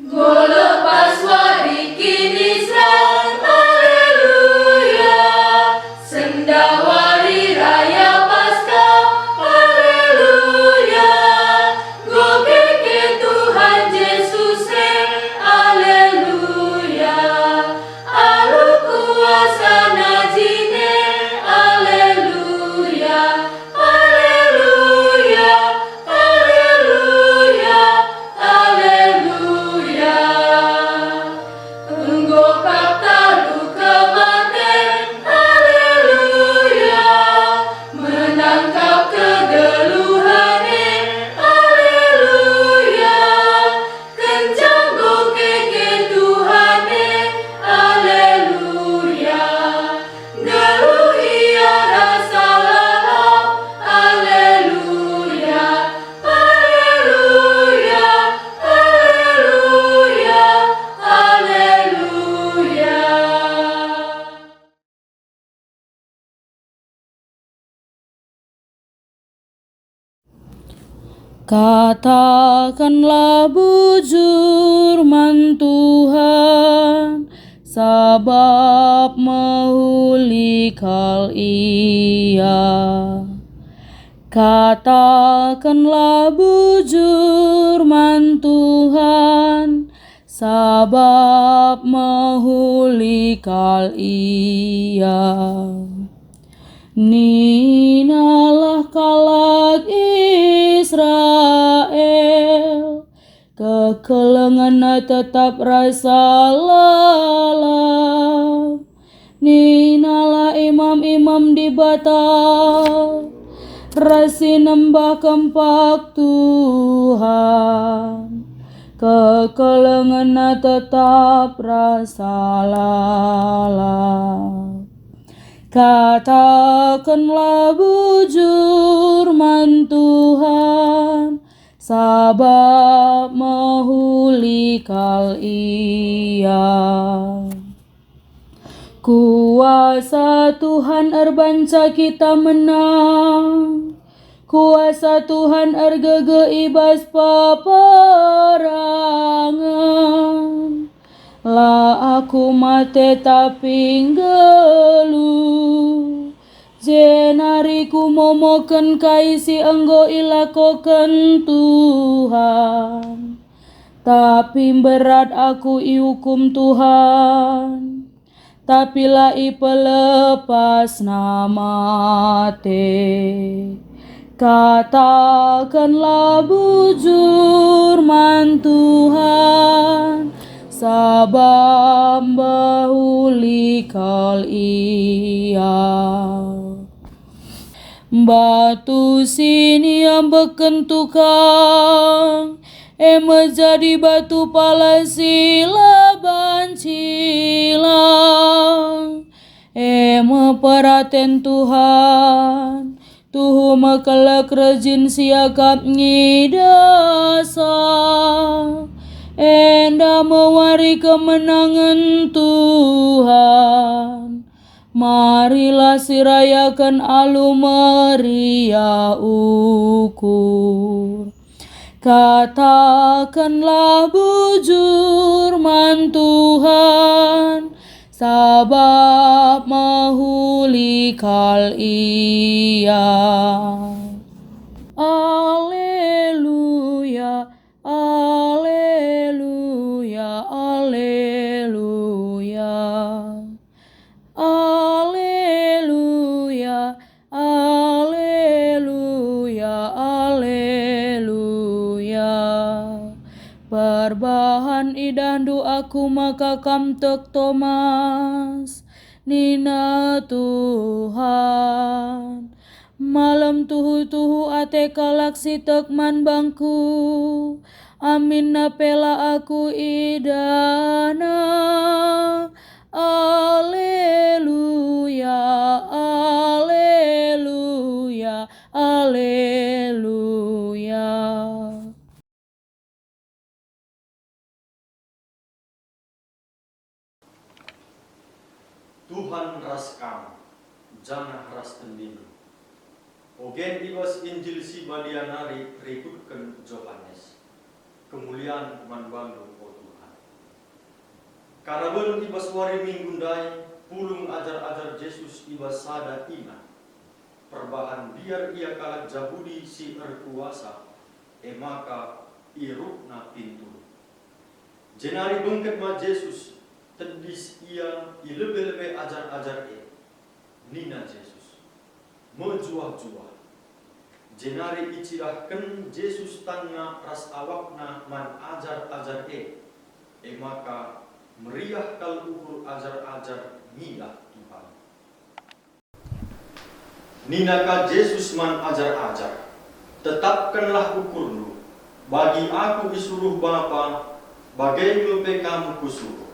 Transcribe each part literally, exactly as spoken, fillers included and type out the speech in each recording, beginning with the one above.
Enggo lepas wari Kinisrael, aleluya. Sendah wari Raya Paskah, aleluya. Enggo keke Tuhan Jesus e, aleluya. Alu kuasa najine, aleluya. Aleluya, aleluya, aleluya. Enggo kap talu kematen, aleluya. Menang kap kegeluhen e, aleluya. Kenca enggo keke Tuhan e, aleluya. Nggeluh Ia rasa lalap, aleluya. Aleluya, aleluya, aleluya. Katakenlah bujur man Tuhan, sabap mehuli kal Ia. Katakenlah bujur man Tuhan, sabap mehuli kal Ia. Ninalah kalak Israel, kekelengenna tetap rasa lalap. Ninalah imam-imam Dibata, ras si nembah kempak Tuhan, kekelengenna tetap rasa lalap. Katakenlah bujur man Tuhan, sabap mehuli kal Ia. Kuasa Tuhan erbanca kita menang. Kuasa Tuhan ergegeh i bas peperangen. La aku mate tapi nggeluh, jenari kumomoken kai si enggo ilakoken Tuhan. Tapi mberat aku iukum Tuhan, tapi la ipelepasNa mate. Katakenlah bujur man Tuhan, sabap mehuli kal Ia. Batu si niambeken tukang, e me jadi batu pala si la banci ilang. E me peraten Tuhan, tuhu me kelek rejin siakap ngidasa. Enda me wari kemenangen Tuhan. Marilah sirayaken alu meriah ukur. Katakenlah bujur man Tuhan, sabap mehuli kal Ia. Aleluya, aleluya, aleluya. Aleluya, aleluya, aleluya. Perbahan idahndu aku maka kam tek Tomas, nina Tuhan. Malem tuhu-tuhu ate kalak si tek man bangku, aminna pe la aku idahna. Aleluya, aleluya, aleluya. Tuhan ras kam, janah ras tendindu. Ogen i bas Injil si badia nari rikutken Johanes. Kemulian man bandu, o Tuhan. Karaben i bas wari Minggu ndai, pulung ajar-ajar Jesus i bas sada ingan. Perbahan mbiar ia kalak Jahudi si erkuasa, e maka ierukna pintu. Jenari bengket man Jesus, tedis ia i lebe-lebe ajar-ajar e. Nina Jesus, "Mejuah-juah." Jenari icidahken Jesus tanna ras awakna man ajar-ajar e. E maka meriah kal ukur ajar-ajar ngidah Tuhan. Nina ka Jesus man ajar-ajar, "Tetapkenlah ukurndu. Bagi Aku isuruh Bapa, bage nge pe kam Kusuruh."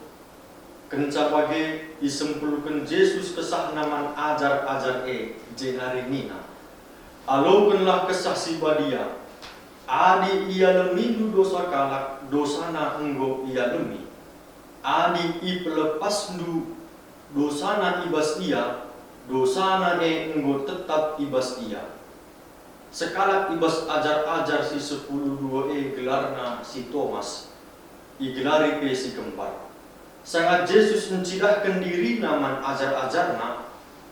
Kenca bage, isempulken Jesus kesahNa man ajar-ajar e, jenari nina, "Alokenlah Kesah Si Badia. Adi ialemindu dosa kalak, dosana enggo ialemi. Adi ipelepasndu dosana i bas ia, dosana e enggo tetap i bas ia." Sekalak i bas ajar-ajar si sepuluh dua e gelarna si Tomas, igelari pe si Kembar. Sanga Jesus ncidahken diriNa man ajar-ajarNa,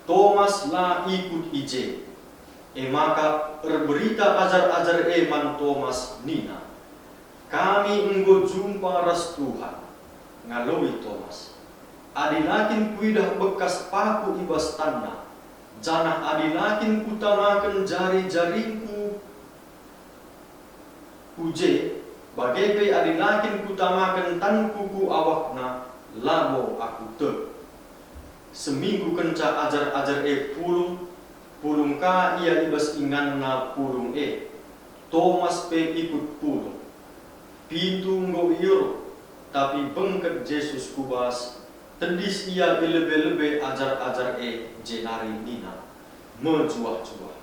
Tomas la ikut i je. E maka erberita ajar-ajar e man Tomas nina, "Kami enggo jumpa ras Tuhan." Ngaloi Tomas, "Adi la kin kuidah bekas paku i bas tanna, janah adi la kin kutamaken jari-jaringku ku je, bage pe adi la kin kutamaken tanku ku awakna, labo aku tek." Seminggu kenca ajar-ajar e pulung, pulung ka ia i bas inganna pulung e. Tomas pe ikut pulung. Pintu enggo ieruk, tapi bengket Jesus ku bas, tedis ia i lebe-lebe ajar-ajar e, jenari nina, "Mejuah-juah."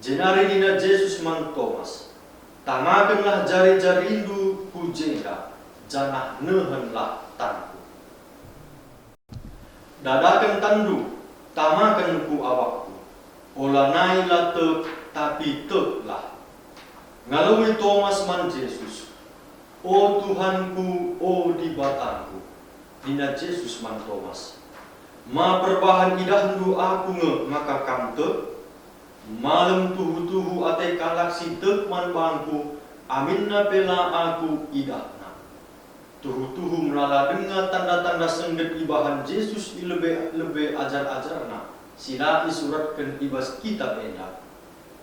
Jenari nina Jesus man Tomas, "Tamakenlah jari-jarindu ku jenda, janah nehenlah tanku. Dadaken tanndu, tamaken ku awakku. Olanai la tek, tapi teklah." Ngaloi Tomas man Jesus, "O Tuhanku, o Dibatangku!" Nina Jesus man Tomas, "Ma perbahan idahndu Aku nge maka kam tek? Malem tuhu-tuhu ate kalak si tek man bangKu, aminna pe la Aku idahna." Tuhu-tuhu melala denga tanda-tanda sengget ibahan Jesus i lebe-lebe ajar-ajarNa si la isuratken i bas kitap enda.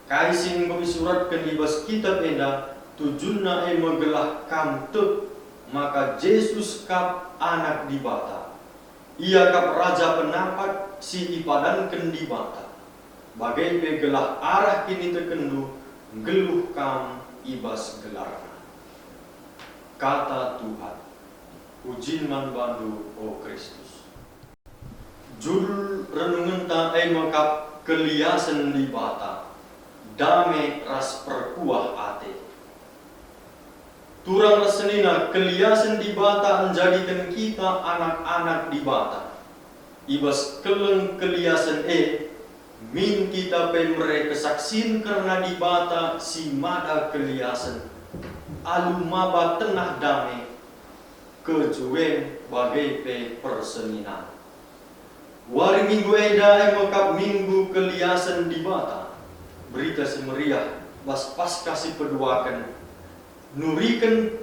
Kai si enggo isuratken i bas kitap enda, tujunna e me gelah kam tek maka Jesus kap Anak Dibata. Ia kap Raja Penapat si ipadanken Dibata, bage pe gelah arah kinitekenndu nggeluh kam i bas gelarNa. Kata Tuhan. Pujin man bandu, o Kristus. Judul renungenta e me kap Keliasen Dibata, Dame ras Perkuah Ate. Turang ras senina, keliasen Dibata njadiken kita anak-anak Dibata. I bas keleng keliasen e, min kita pe mere kesaksin kerna Dibata si mada keliasen, alu maba tenah dame, kejuwen bage pe perseninen. Wari Minggu enda e me kap Minggu Keliasen Dibata. Berita Si Meriah bas Paskah si peduaken nuriken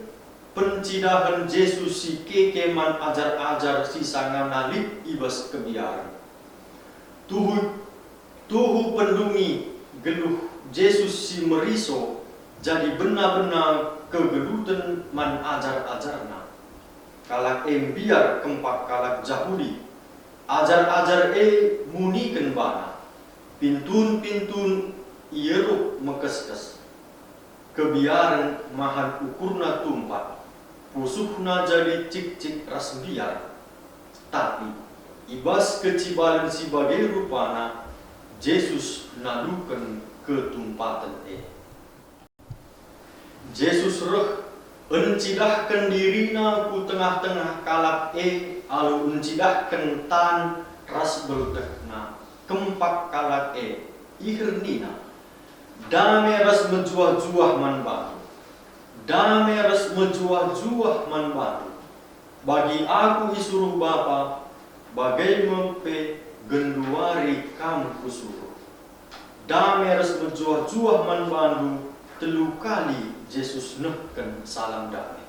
pencidahen Jesus si keke man ajar-ajar si sangana lit i bas kebiaren. Tuhu, tuhu pendungi geluh Jesus si meriso jadi bena-bena kegeluten man ajar-ajarNa. Kalak e mbiar kempak kalak Jahudi. Ajar-ajar e muniken baNa. Pintun-pintun ieruk mekeskes. Kebiaren mahan ukurna tumpat, pusuhna jadi cikcik ras mbiar. Tapi i bas kecibalen si bage rupana, Jesus naluken ketumpaten e. Jesus reh, encidahken diriNa ku tengah-tengah kalak e alu encidahken tan ras beltekNa, kempak kalak e, iher nina, "Dame ras mejuah-juah man bandu! Dame ras mejuah-juah man bandu!" Bagi aku isuruh Bapa, bage me pe genduari kam kusuruh. Dame ras mejuah-juah man bandu, telu kali Jesus nehken salam dame.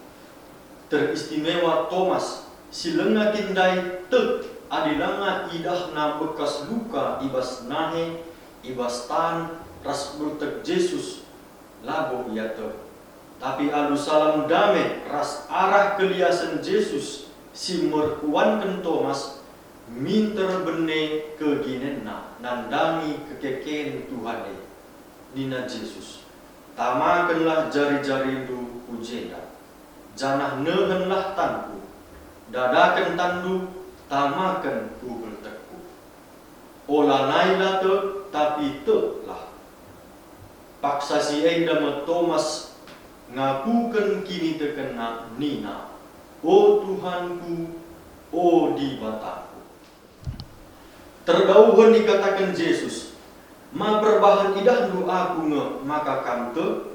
Teristimewa Tomas, si langa kin ndai tek adi langa idahna bekas luka i bas nahe, i bas tan, ras beltek Jesus, labo ia tek. Tapi alu salam dame ras arah keliasen Jesus si merkuanken Tomas, minter bene keginenna nandangi kekeken Tuhan e. Nina Jesus, "Tamakenlah jari-jarindu ku jenda, janah nehenlah tanKu. Dadaken tanndu, tamaken ku beltekKu. Olanai la tek, tapi teklah." Paksa si enda me Tomas ngakuken kinitekenna nina, "O Tuhanku, o Dibatangku." Terdauhen ikataken Jesus, "Ma perbahan idahndu Aku nge maka kam tek?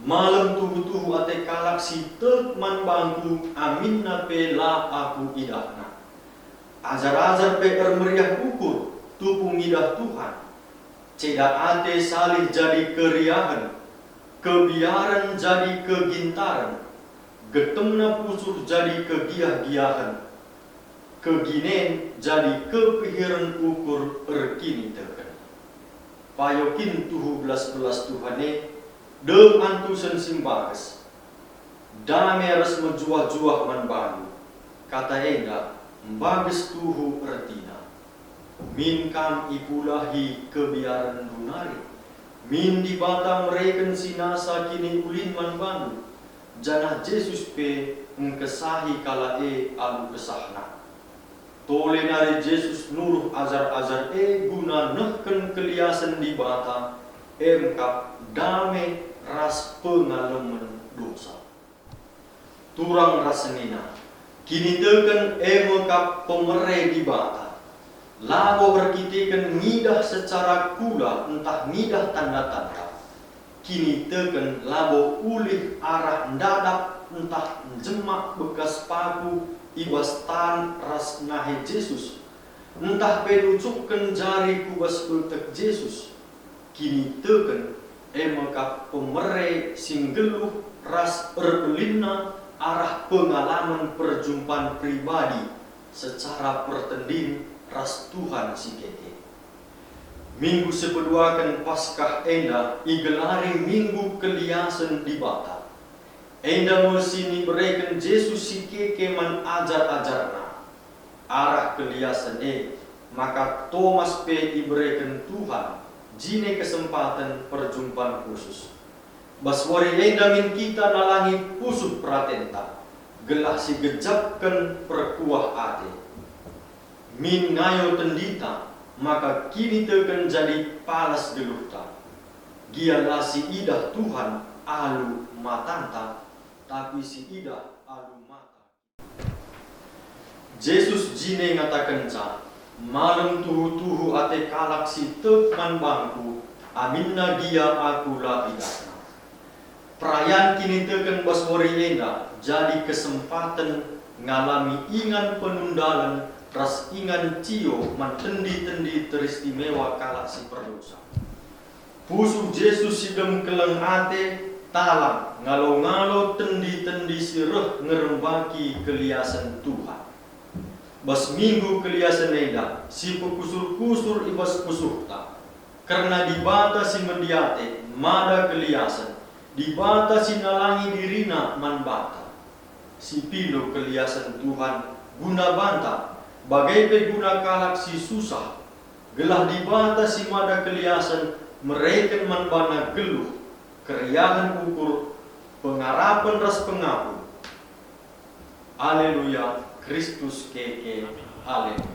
Malem tuhu-tuhu ate kalak si tek man bangKu aminna pe la Aku idahna. Ajar-ajar pe ermeriah ukur tupu ngidah Tuhan. Ceda ate salih jadi keriahen, kebiaren jadi kegintaren, getemna pusuh jadi kegiah-giahen, keginen jadi kepihiren ukur erkiniteken." Payo kin tuhu belas-belas Tuhan e, dem antusen si mbages. Dame ras mejuah-juah man bandu. Kata enda mbages tuhu ertina. Min kam ipulahi kebiarenndu nari. Min Dibata mereken si nasa kiniulin man bandu, janah Jesus pe engkesahi kalak e alu kesahna. Tole nari Jesus nuruh ajar-ajar e guna nehken keliasen Dibata, e me kap dame ras pengalemen dosa. Turang ras senina, kiniteken e me kap pemere Dibata. Labo erkiteken ngidah secara kula ntah ngidah tanda-tanda. Kiniteken labo ulih arah ndadap ntah njemak bekas paku i bas tan ras nahe Jesus, ntah pe nucukken jari ku bas beltek Jesus. Kiniteken e me kap pemere si nggeluh ras erbelinna arah pengalamen perjumpan pribadi secara pertendin ras Tuhan si keke. Minggu si peduaken Paskah enda igelari Minggu Keliasen Dibata. Enda me si nibereken Jesus si keke man ajar-ajarNa. Arah keliasen e maka Tomas pe ibereken Tuhan jine kesempaten perjumpan khusus. Bas wari enda min kita nalangi pusuh peratenta, gelah sigejapken perkuah ate. Min ngayo tendita, maka kiniteken jadi palas geluhta. Gia la siidah Tuhan alu matanta, tapi siidah alu mata. Jesus jine ngatakenca, "Malem tuhu-tuhu ate kalak si tek man bangKu, aminna gia Aku la idahna." Perayan kiniteken bas wari enda jadi kesempaten ngalami ingan penundalen ras ingan cio man tendi-tendi teristimewa kalak si perdosa. Pusuh Jesus si dem keleng ate, talang, ngalo-ngalo tendi-tendi si reh ngerembaki keliasen Tuhan. Bas Minggu Keliasen enda, si pekusur-kusur i bas pusuhta, kerna Dibata si mende ate, mada keliasen, Dibata si nalangi diriNa man banta. Sipilo keliasen Tuhan guna banta, bage pe guna kalak si susah, gelah Dibata si mada keliasen mereken man bana geluh, keriahen ukur, pengarapen ras pengapun. Aleluya, Kristus keke. Aleluya.